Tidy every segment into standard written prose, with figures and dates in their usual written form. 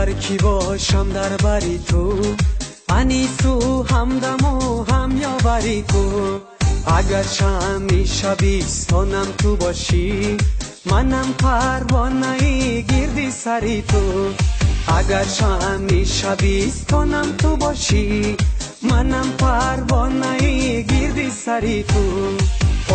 Агар ки бошам дар бари ту, анису ҳамдаму ҳамёвари ту. Агар шамъи шабистонам ту бошӣ, манам парвонаи гирди сари ту. Агар шамъи шабистонам ту бошӣ, манам парвонаи гирди сари ту.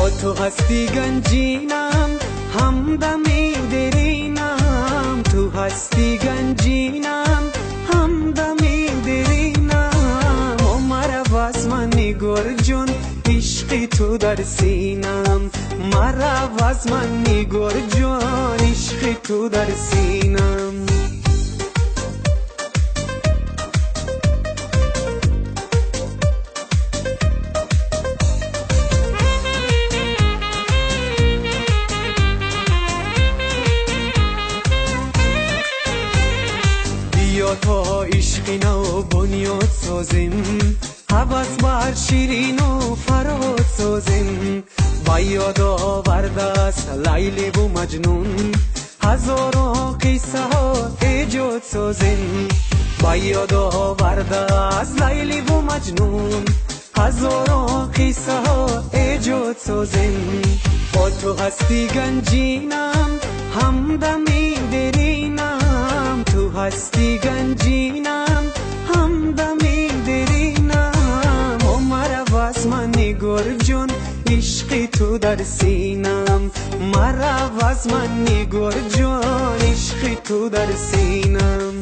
О ту ҳастӣ ганҷинам, ҳамдами деринам. Ту ҳастӣ ганҷинам, ҳамдами деринам. О марав аз ман нигор ҷон, ишқи ту дар синам. Марав аз ман нигор ҷон, ишқи ту дар синам. Биё то ишқи нав бунёд созем, ҳавас бар ширину фарҳод созем. Ба ёд овардааст Лайливу Маҷнун, ҳазорон қиссаҳо эҷод созем. Ба ёд овардааст Лайливу Маҷнун, ҳазорон қиссаҳо эҷод созем. О ту ҳастӣ ганҷинам, ҳамдами деринам. Ту ҳастӣ ганҷинам, ҳамдами деринам. О марав аз ман нигор ҷон, ишқи ту дар синам. Марав аз ман нигор ҷон, ишқи ту дар синам.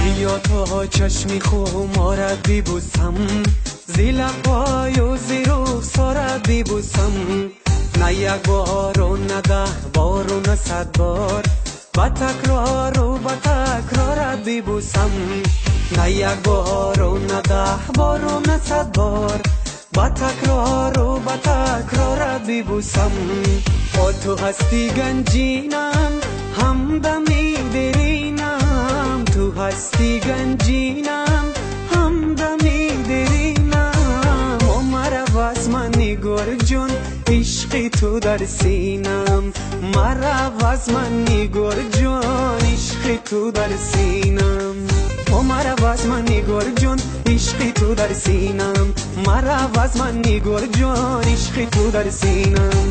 Биё то чашми хуморат бибӯсам, зи лабҳою зи рухсорат бибӯсам. На як бору на даҳ бору на сад бор, ба такрору ба такрорат бибӯсам. На як бору на даҳ бору на сад бор, ба такрору ба такрорат бибӯсам. О ту ҳастӣ ганҷинам, ҳамдами деринам. Ту ҳастӣ ганҷинам, ҳамдами деринам. О марав аз ман нигор ҷон, ишқи ту дар синам. Марав аз ман нигор ҷон, ишқи ту дар синам. О марав аз ман нигор ҷон, ишқи ту дар синам. Марав аз ман нигор ҷон, ишқи ту дар синам.